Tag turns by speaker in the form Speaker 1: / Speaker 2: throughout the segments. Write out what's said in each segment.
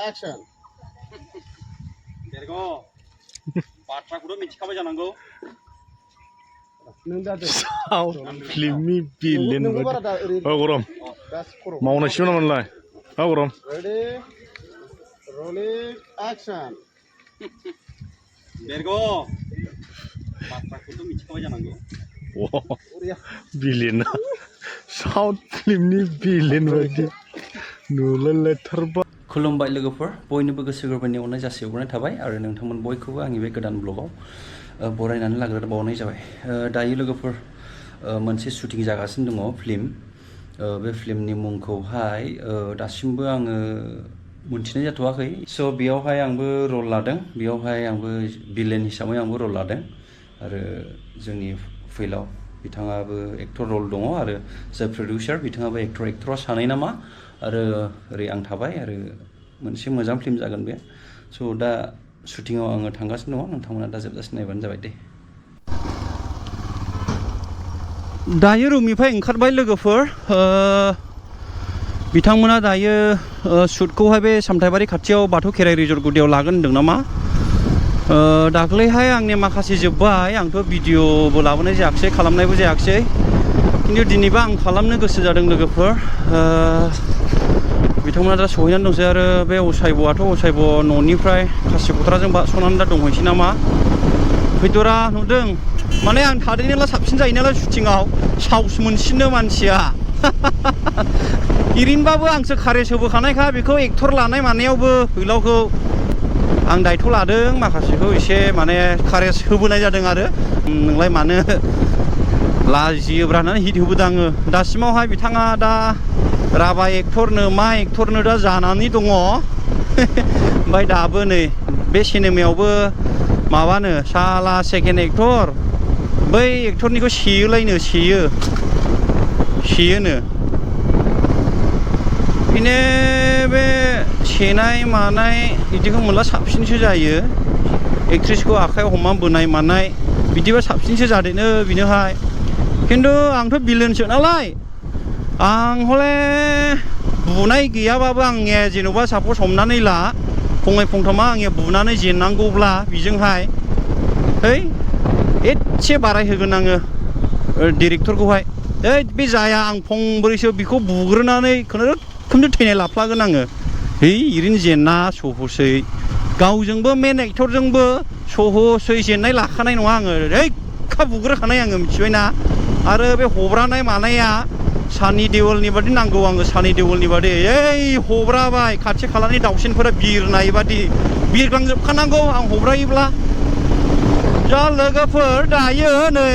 Speaker 1: action
Speaker 2: बेरगो बाथ्राखौथ' मिथिखाबाय जानांगौ
Speaker 1: नों दा
Speaker 3: फिल्मनि बिलेन गरम मावनायसिम नामानलाय गरम
Speaker 1: ready rolling action
Speaker 2: बेरगो बाथ्राखौथ' मिथिखाबाय जानांगौ
Speaker 3: बिलेना साउथ फिल्मनि बिलेन बायदि नुलायलायथारबा
Speaker 4: खुलुमबाय लोगोफोर बयनिबो गोसो गोरबोनि अननाय जासिहरनाय थाबाय आरो नोंथांमोन बयखौबो आंनि बे गोदान ब्लगाव बरायनानै लाग्रोबावनाय जाबाय दायो लोगोफोर मोनसे शुटिं जागासिनो दङ फिल्म बे फिल्मनि मुंखौहाय दासिमबो आङो मोनथिनाय जाथ'वाखै स' बेयावहाय आंबो रल लादों बेयावहाय आंबो भिलेन हिसाबै आंबो रल लादों आरो जोंनि फिल्माव बिथाङाबो एक्टर रल दङ आरो जाय प्रडिउसार बिथाङाबो एक्टरा सानै नामा आरो ओरै आं थाबाय आरो मोनसे मोजां फिल्म जागोन बे स' दा शुटिंआव आङो थांगासिनो दङ नोंथांमोना दा जोबजासिम नायबानो जाबाय दे दायो रुमनिफ्राय ओंखारबाय लोगोफोर बिथांमोना दायो शुटखौहाय बे सामथाइबारि खाथियाव बाथौ खेराइ रिजर्ट गुदियाव लागोन होनदों नामा दाख्लैहाय आंनि माखासे जोब्बाय आंथ' भिडिअबो लाबोनाय जायाखिसै खालामनायबो जायाखिसै खिन्थु दिनैबा आं खालामनो गोसो जादों लोगोफोर बिथांमोना दा सहैनानै दंसै आरो बे असाइब'आथ' असाइब' न'निफ्राय खासि खथ्राजों बारस'नानै दा दंहैसै नामा फैदरा नुदों माने आं थादैनोला साबसिन जायो नालाय शुटिंआव साहस मोनसिनो मानसिया इरिनबाबो आंसो कारेज होबोखानायखा बेखौ एक्टर लानाय मानायावबो फैलावखौ आं दायथ' लादों माखासेखौ एसे माने कारेज होबोनाय जादों आरो नोंलाय मानो लाजियोब्रा होननानै हिट होबोदों आङो दासिमावहाय बिथाङा दा राभा एक्टरनो मा एक्टरनो दा जानानै दङ ओमफ्राय दाबो नै बे सिनेमायावबो माबानो साला सेकेन्ड एक्टर बै एक्टरनिखौ सेयोलायनो सेयोनो बिनो बे सेनाय मानाय बिदिखौ मोनला साबसिनसो जायो एक्ट्रिसखौ आखाइयाव हमना बोनाय मानाय बिदिबा साबसिनसो जादेनो बिनोहाय खिन्थु आंथ' बिलेनसो नालाय आं हले बुनाय गैयाबाबो आंनिया जेन'बा सापस हमनानै ला फंनै फंथामा आंनिया बुनानै जेननांगौब्ला बिजोंहाय है एसे बारायहोगोन आङो डिरेक्टरखौहाय बे जाया आं फंब्रैसो बेखौ बुग्रोनानै खुनुरुखुम थैनाय लाफ्लागोन आङो है इरिन जेनना सहसै गावजोंबो मेन एक्टरजोंबो सहसै जेननाय लाखानाय नङा आङो रैखा बुग्रोखानाय आङो मिथिबायना आरो बे हब्रानाय मानाया सानि देवलनि बादि नांगौ आङो सानि देवलनि बादि हब्राबाय खाथि खालानि दाउसिनफोरा बिरनाय बादि बिरग्लांजोबखानांगौ आं हब्रायोब्ला जा लोगोफोर दायो नै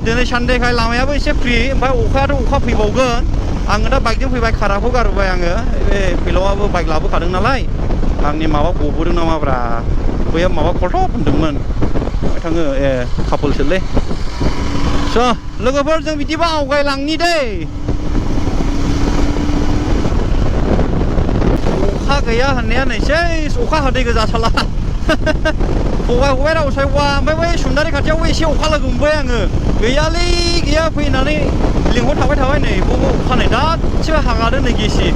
Speaker 4: दिनै सानडेखाय लामायाबो एसे फ्रि ओमफ्राय अखायाथ' अखा फैबावगोन आङो दा बाइकजों फैबाय काराखौ गारबोबाय आङो बे फैलावाबो बाइक लाबोखादों नालाय आंनि माबा गबोदों नामाब्रा बैया माबा खलथब होनदोंमोन थाङो कापोलसोलै स' लोगोफोर जों बिदिबा आवगायलांनि दै अखा गैया होननाया नैसै अखा हादै गोजा साला हगाय रावसायवा ओमफ्राय बै सुन्दारि खाथियावबो एसे अखा लोगो मोनबाय आङो गैयालै गैया फैनानै लिंहरथाबाय थाबाय नै बबाव अखा नै दासिबो हागादों नै गिसि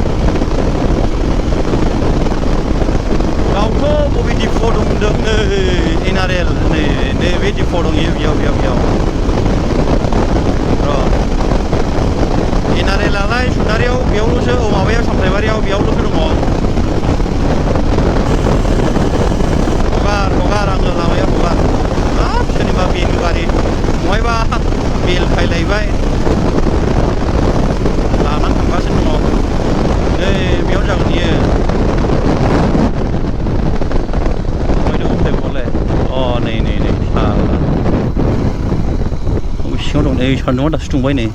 Speaker 4: गावथ' बबे दिपुआव दं होनदों नै एनआरएल नै बे दिपुआव दं बेयाव एनआरएलालाय सुन्दारियाव बेयावल'सो माबायाव सामथाइबारियाव बेयावल'सो दङ हगार आङो लामायाव हगार हाब सोरनिबा बेल गारि नङाबा बेल फायलायबाय लानानै थांगासिनो दङ नै बेयाव जागोन बियो नै सिङाव दं नै सान्दुंआ दासो दुंबाय नै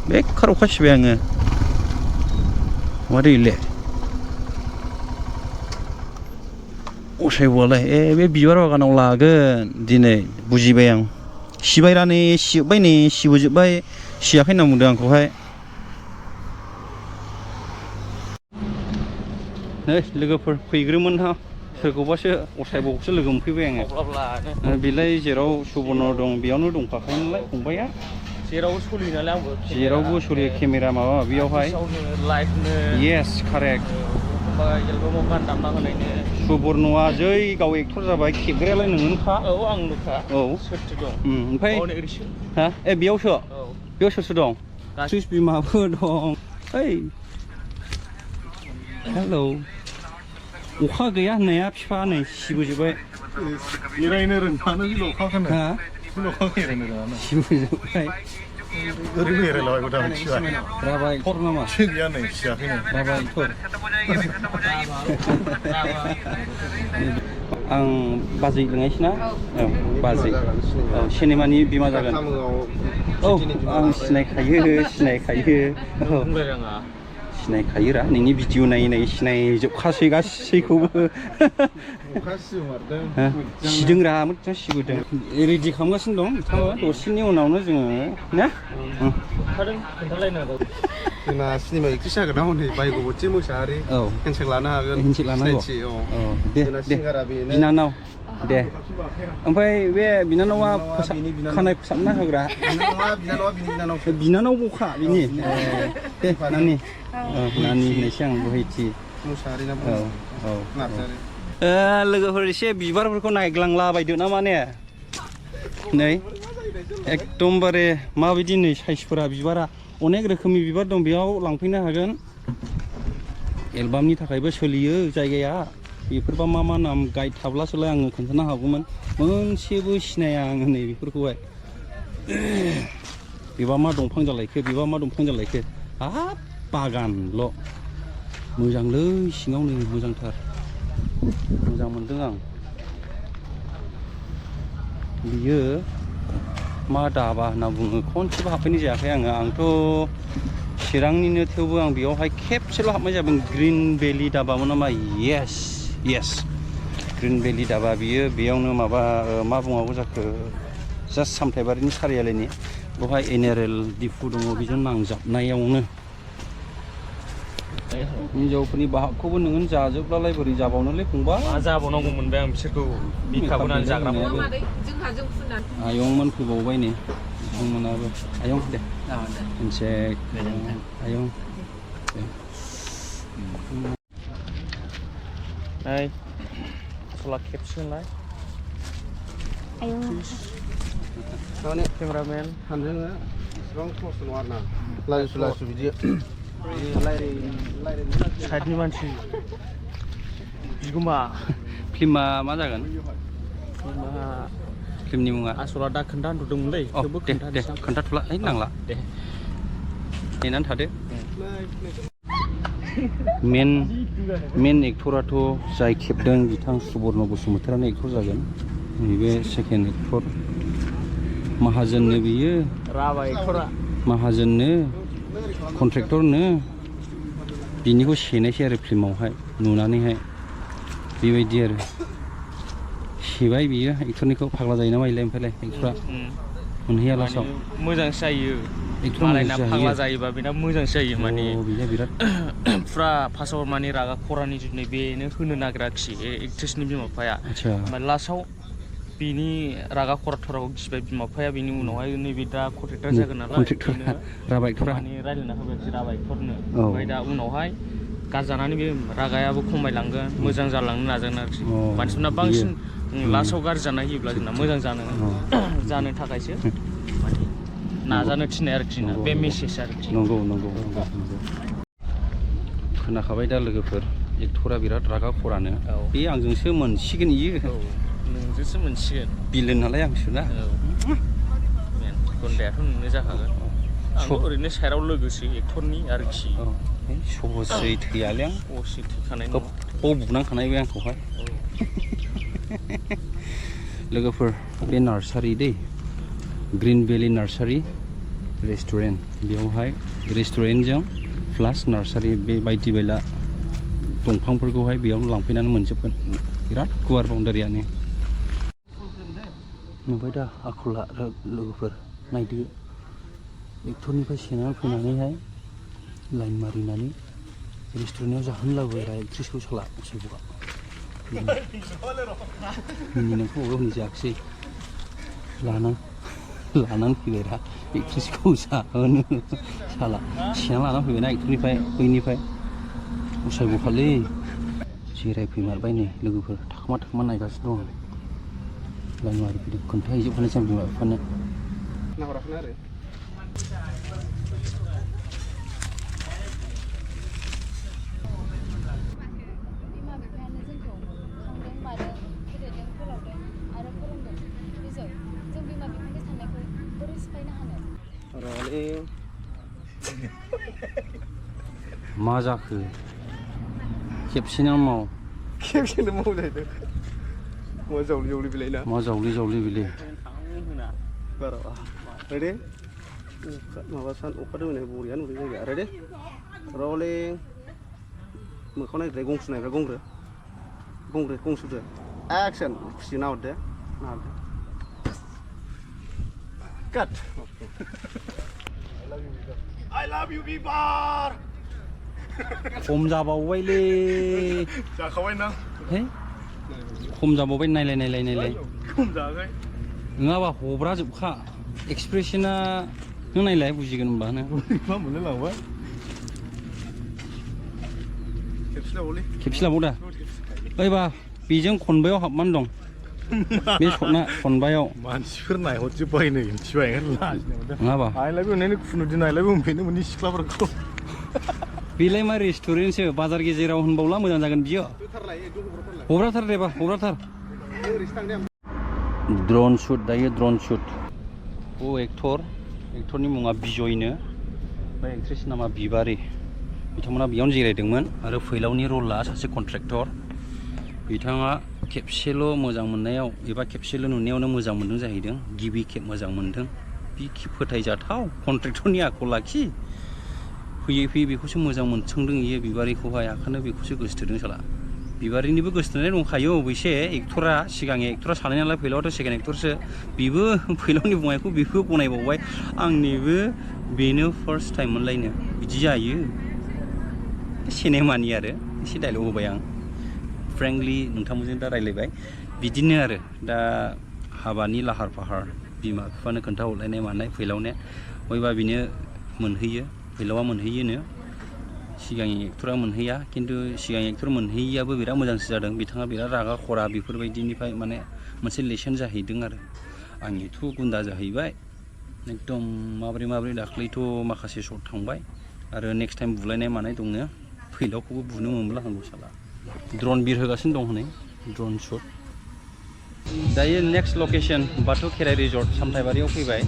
Speaker 4: बेखार अखा सिबाय आङो माथो इले असाइब'आलाय बे बिबार बागानाव लागोन दिनै बुजिबाय आं सिबायरा नै सिजोब्बाय नै सिबोजोब्बाय सियाखै होनना बुंदों आंखौहाय नै लोगोफोर फैग्रोमोनहा सोरखौबासो असाइब'खौसो लोगो मोनफैबाय आङो बेलाय जेराव सुबर्न दं बेयावनो दंफाखायो नालाय फंबाया
Speaker 5: जेरावबो सोलियो नालाय आंबो
Speaker 4: जेरावबो सोलियो केमेरा माबा माबियावहाय
Speaker 5: लाइभनो
Speaker 4: येस कारेक्ट
Speaker 5: ओमफ्राय एलबामाव गान दामना होनायनो
Speaker 4: सुबर्णआ जै गाव एक्टर जाबाय खेबग्रायालाय नोंनोखा
Speaker 5: औ आंनोखा
Speaker 4: औ
Speaker 5: सोरथो दं
Speaker 4: ओमफ्राय
Speaker 5: ओरैसो
Speaker 4: हा ए बेयावसो
Speaker 5: औ
Speaker 4: बेयाव सोर सोर दं एक्ट्रिस बिमाबो दं ओइ हेलौ अखा गैया होननाया बिफा नै सिबोजोब्बाय
Speaker 3: बेरायनो रोंखानो लखाखौनो
Speaker 4: हा
Speaker 3: लखा बेरायनो रोङानो
Speaker 4: सिबोजोब्बाय
Speaker 3: ओरैनो बेरायलाबायबो दा मिथिबाय
Speaker 4: राबाय थर नामा
Speaker 3: थिग गैया नै सियाखैनो
Speaker 4: राबाय थर आं बाजै लोङायसै ना औ बाजै औ सिनेमानि बिमा जागोन औ आं सिनायखायो औ सिनायखायोरा नोंनि भिडिअ नायै नायै सिनायजोबखासै गासैखौबो सिदोंरा मोजां सिबोदों रेडि खालामगासिनो दं बिथाङा दसेनि उनावनो जोङो ना
Speaker 5: खोन्थालायनांगौ
Speaker 1: जोंना सिनेमा एक्ट्रिस जागोन ना हनै बायग'बथि मोसाहारि
Speaker 4: औ
Speaker 1: हेन्डसेक लानो हागोन
Speaker 4: हेन्डसेक लानांगौ
Speaker 1: सिनायथि,
Speaker 4: औ दे
Speaker 1: जोंना
Speaker 4: दे
Speaker 1: सिंगारा बेनो
Speaker 4: बिनानाव दे ओमफ्य बे बिनानावा खानाय फोसाबना होग्रा
Speaker 1: बिनानावा बिनि
Speaker 4: बिनानाव बखा बिनि दे नानि नानि होननायसै आं बहायथि
Speaker 1: मोसाहारि ना
Speaker 4: औ औ
Speaker 1: नार्जारि
Speaker 4: लोगोफोर एसे बिबारफोरखौ नायग्लांला बायदो नामा ने नै एकदमबारे माबायदि नै साइजफोरा बिबारा अनेक रोखोमनि बिबार दं बेयाव लांफैनो हागोन एलबामनि थाखायबो सोलियो जायगाया बेफोरबा मा मा नाम गाइड थाब्लासोलाय आङो खोन्थानो हागौमोन मोनसेबो सिनाया आङो नै बेफोरखौहाय बेबा मा दंफां जालायखो हाब बागानल' मोजांलै सिङाव नै मोजांथार मोजां मोनदों आं बियो मा दाबा होनना बुङो खनसेबो हाबफैनाय जायाखै आंथ' चिरांनिनो थेवबो आं बेयावहाय खेबसेल' हाबनाय जादों ग्रिन भेलि दाबामोन नामा येस ग्रिन भेलि दाबा बियो बेयावनो माबा मा बुङावो जाखो जास्ट सामथाइबारिनि सारियालिनि बेवहाय एनआरएल दिफु दङ बेजों नांजाबनायावनो हिनजावफोरनि बाहागखौबो नोङो जाजोबब्लालाय बोरै जाबावनोलै फंबाय
Speaker 5: मा जाबावनांगौ मोनबाय आं बिसोरखौ बिखाबोनानै जाग्राफोरखौ
Speaker 4: आयंमोन फैबावबाय नै बिथांमोनाबो आयं दे मोनसे आयं
Speaker 5: नै सला खेबसिगोनलाय केमेरामेन
Speaker 1: सानजोङो इसिबां खस्थ' नङा आरोना लासु बिदि
Speaker 5: साइडनि मानसि बिगुमा
Speaker 4: फिल्मा मा जागोन फिल्मनि मुङा
Speaker 5: आसला दा खोन्थाहरदोंमोनलै थेवबो
Speaker 4: दे खोन्थाथ'ला नांला
Speaker 5: दे
Speaker 4: नेनानै थादो मेन एक्टराथ' जाय खेबदों बिथां सुबर्न बसुमतारियानो एक्टर जागोन नैबे सेकेन्ड एक्टर माहाजोननो बियो
Speaker 5: राभा एक्टरा
Speaker 4: माहाजोननो कन्ट्रेक्टरनो बिनिखौ सेनायसै आरो फिल्मावहाय नुनानैहाय बेबायदि आरो सेबाय बियो एक्टरनिखौ फाग्ला जायो ना माइलाय ओमफ्रायलाय एक्टरा मोनहैया लासाव
Speaker 5: मोजांसो जायो
Speaker 4: एक्टरा
Speaker 5: मालायना फाग्ला जायोबा बेना मोजांसो जायो माने
Speaker 4: बिना बिराद
Speaker 5: फुरा फार्स्टआव माने रागा खरानि जुनै बेनो होनो नागिराखिसै एक्ट्रेसनि बिमा बिफाया
Speaker 4: आदसा
Speaker 5: ओमफ्राय लास्टआव बिनि रागा खराथराव गिबाय बिमा बिफाया बिनि उनावहाय नैबे दा कन्ट्रेक्टर जागोन नालाय
Speaker 4: राभा एक्टरा
Speaker 5: माने रायज्लायना होबाय राभा एक्टरनो ओमफ्राय दा उनावहाय गारजानानै बे रागायाबो खमायलांगोन मोजां जालांनो नाजागोन आरोखि मानसिफोरना बांसिन लास्टआव गाज्रि जानाय होयोब्ला जोंना मोजां जानो थाखायसो माने नाजानो थिननाय आरोखि ना बे मेसेज आरोखि
Speaker 4: नंगौ खोनाखाबाय दा लोगोफोर एक्टरा बिराद रागा खरानो बे आंजोंसो मोनसिगोन इयो
Speaker 5: नोंजोंसो मोनसिगोन
Speaker 4: बिलेन नालाय आंसो ना
Speaker 5: गुन्दायाथ' नोंनो जाखागोन आंबो ओरैनो साइडआव लोगोसो एक्टरनि आरोखि
Speaker 4: सहसै थैयालै आं
Speaker 5: असे थैखानाय
Speaker 4: बुनांखानाय बे आंखौहाय लोगोफोर बे नार्सारि दै ग्रिन भेलि नार्सारि रेस्टुरेन्ट बेवहाय रेस्टुरेन्टजों प्लास नार्सारि बे बायदि बायला दंफांफोरखौहाय बेयाव लांफैनानै मोनजोबगोन बिराद गुवार बाउन्डारियानो नुबाय दा आखला लोगोफोर नायदो एक्टरनिफ्राय सेनानै फैनानैहाय लाइन मारिनानै रेस्टुरेन्टआव जाहोनो लाबोग्रा एक्ट्रिसखौ साला उसुबा मिनिनायखौ अबे जायाखिसै लानानै फैबायरा एक्ट्रिसखौ जाहोनो साला सेना लानानै फैबायना एक्टरनिफ्राय बैनिफ्राय उसायबखालै जिरायफैमारबाय नै लोगोफोर थाखोमा नायगासिनो दं लानुवारि बिदि खोन्थाहैजोबखानोसै आं बिमा बिफानो
Speaker 1: नाहराखैनो आरो
Speaker 6: बिमा बिफायानो जोंखौ खांदों मादों फेदेरदों फोलावदों आरो फोरोंदों बिजौ जों बिमा बिफानि साननायखौ बोरै सिफायनो हानो
Speaker 1: रले
Speaker 4: मा जाखो खेबसेनो माव
Speaker 1: खेबसेनो मावजाहैदों मा जावलि बिलाइ ना
Speaker 4: मा जावलि बिले
Speaker 1: बारा रेडि माबा सान अखा दोमैनाय बरिया नुदों जायगाया रेडि रलिं मोखां नायग्राय गंसु नायग्रा गंसुदो एक्सन खुसि नाहरदो काट I love you बिबार
Speaker 4: खम जाबावबायलै
Speaker 3: जाखाबाय ना
Speaker 4: हे खम जाबावबाय नायलाय
Speaker 3: खम जायाखै
Speaker 4: नङाबा हब्रा जोबखा एक्सप्रेसना नों नायलाय बुजिगोन होनबा नों
Speaker 3: मा मोननो लांबाय
Speaker 4: खेबसे लाबाव दा ओइबा बेजों खनबायाव हाबमान दं बे सटना खनबायाव
Speaker 3: मानसिफोर नायहरजोब्बाय नै मिथिबाय
Speaker 4: नङाबा
Speaker 3: आइलाबो होननानै खुनुदि नायलाबो होनफैनो मोननि सिख्लाफोरखौ
Speaker 4: बेलाय मा रेस्टुरेन्टसो बाजार गेजेराव होनबावला मोजां जागोन बियो हब्राथार देबा हब्राथार ड्रन शुट दायो ड्रन शुट एक्टरनि मुङा बिजयनो ओमफ्राय एक्ट्रेसनि नामा बिबारि बिथांमोना बेयावनो जिरायदोंमोन आरो फैलावनि रला सासे कन्ट्रेक्टर बिथाङा खेबसेल' मोजां मोननायाव एबा खेबसेल' नुनायावनो मोजां मोनदों जाहैदों गिबि खेब मोजां मोनदों बि फोथायजाथाव कन्ट्रेक्टरनि आखल आखि फैयै बेखौसो मोजां मोनसोंदों इयो बिबारिखौहाय आखानो बेखौसो गोसोथोदों साला बिबारिनिबो गोसोथोनाय दंखायो अबयसे एक्टरा सिगां एक्टरा सानै नालाय फैलावथ' सेकेन्ड एक्टरसो बेबो फैलावनि बुंनायखौ बेबो गनायबावबाय आंनिबो बेनो फार्स्ट टाइम मोनलायनो बिदि जायो सिनेमानि आरो एसे डायलग होबाय आं फ्रेंकलि नोंथांमोनजों दा रायलायबाय बिदिनो आरो दा हाबानि लाहार फाहार बिमा बिफानो खोन्थाहरलायनाय मानाय फैलावनाया बयबा बिनो मोनहैयो फैलावा मोनहैयोनो सिगां एक्टरा मोनहैया खिन्थु सिगां एक्टर मोनहैयाबो बिराद मोजांसो जादों बिथाङा बिराद रागा खरा बेफोरबायदिनिफ्राय माने मोनसे लेसन जाहैदों आरो आंनिथ' गुन्दा जाहैबाय एकदम माब्रै दाख्लैथ' माखासे शट थांबाय आरो नेक्स्ट टाइम बुलायनाय मानाय दंनो फैलावखौबो बुनो मोनब्ला हामगौ साला ड्रन बिरहोगासिनो दं हनै ड्रन शट दायो नेक्स्ट लकेसन बाथौ खेराइ रिजर्ट सामथाइबारियाव फैबाय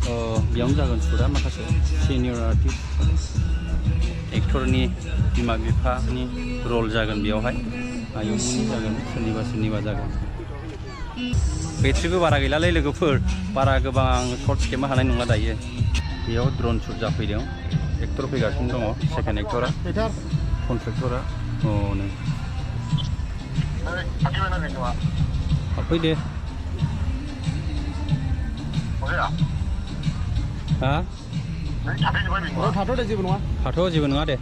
Speaker 4: बेयावनो जागोन शटआ माखासे सिनियर आर्टिस्ट एक्टरनि बिमा बिफानि रल जागोन बेयावहाय आयंमोननि जागोन सोरनिबा जागोन बेट्रिबो बारा गैलालै लोगोफोर बारा गोबां शर्ट्स खेबनो हानाय नंला दायो बेयाव ड्रन शट जाफैदों एक्टर फैगासिनो दङ सेकेन्ड एक्टरा कन्ट्रेक्टरा नै हाबफै दे हा
Speaker 1: थाथ' दे जेबो नङा
Speaker 4: थाथ' जेबो नङा दे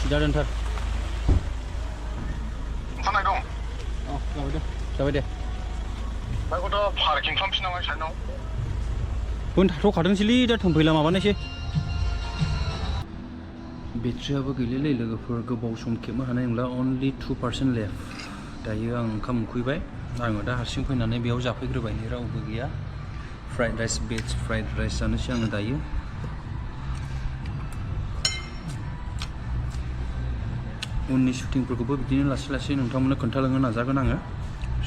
Speaker 4: सिदा दोनथार
Speaker 3: थानाय दं
Speaker 4: जाबाय दे
Speaker 3: बाइकखौथ' पार्किं खालामफिन नामा साइडआव
Speaker 4: बन थाथ'खादोंसैलै दा थंफैला माबानायसै बेट्रियाबो गैलालै लोगोफोर गोबाव सम खेबनो हानाय नंला अनलि 2% लेफ्ट दायो आं ओंखाम उखैबाय आङो दा हारसिं फैनानै बेयाव जाफैग्रोबाय नै रावबो गैया फ्राइड राइस भेज फ्राइड राइस जानोसै आङो दायो उननि शुटिंफोरखौबो बिदिनो लासै लासै नोंथांमोननो खोन्थालांनो नाजागोन आङो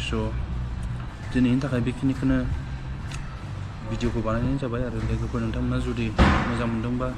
Speaker 4: स' दिनैनि थाखाय बेखिनिखौनो भिडिअखौ बानायनाय जाबाय आरो लोगोफोर नोंथांमोना जुदि मोजां मोनदोंबा